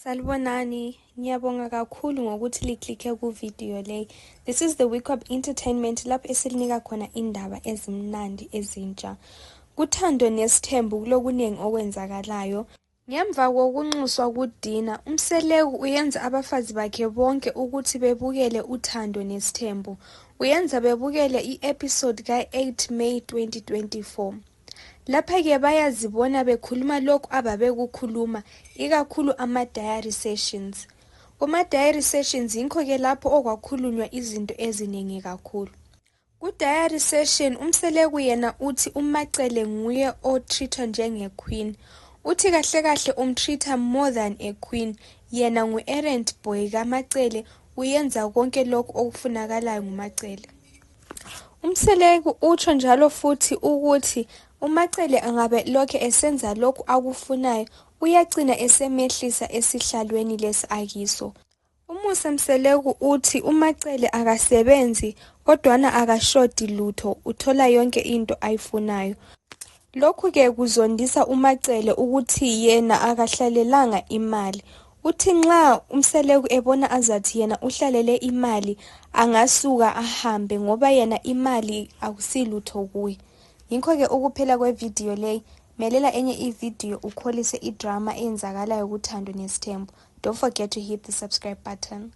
Salibonani, ngiyabonga kakhulu ngokuthi liklikhe ku-video le. This is the Week of Entertainment lapho esilinika khona indaba ezimnandi ezintsha. Kuthando nesithembu kulokuningi okwenzakalayo. Ngemva kokunxuswa kuDina, uMseleku uyenza abafazi bakhe bonke ukuthi bebukele uthando nesithembu. Uyenza bebukele i-episode ka-8 May 2024. Lapha-ke bayazibona bekhuluma lokhu ababekukhuluma, ikakhulu ama-diary sessions. Kuma-diary sessions yikho-ke lapho okwakhulunywa izinto eziningi kakhulu. Ku-diary session uMseleku yena uthi uMacele nguye o-treatwa njenge-queen. Uthi kahle kahle umtreat-a more than a queen. Yena ngu-errand boy kaMacele, uyenza konke lokhu okufunakalayo nguMacele. uMseleku utsho njalo futhi ukuthi uMacele angabe lokho esenza lokhu akufunayo, uyagcina esemehlisa esihlalweni lesi akiso. Umusa Mseleku uthi uMacele akasebenzi kodwana akashodi lutho, uthola yonke into ayifunayo. Lokhu-ke kuzondisa uMacele ukuthi yena akahlalelanga imali. Uthi nxa uMseleku ebona azathi yena uhlalele imali, angasuka ahambe ngoba yena imali akusilutho kuye. Yikho-ke ukuphela kwevidiyo le. Melela enye ividiyo ukholise idrama eyenzakalayo kuthando nesithembu. Don't forget to hit the subscribe button.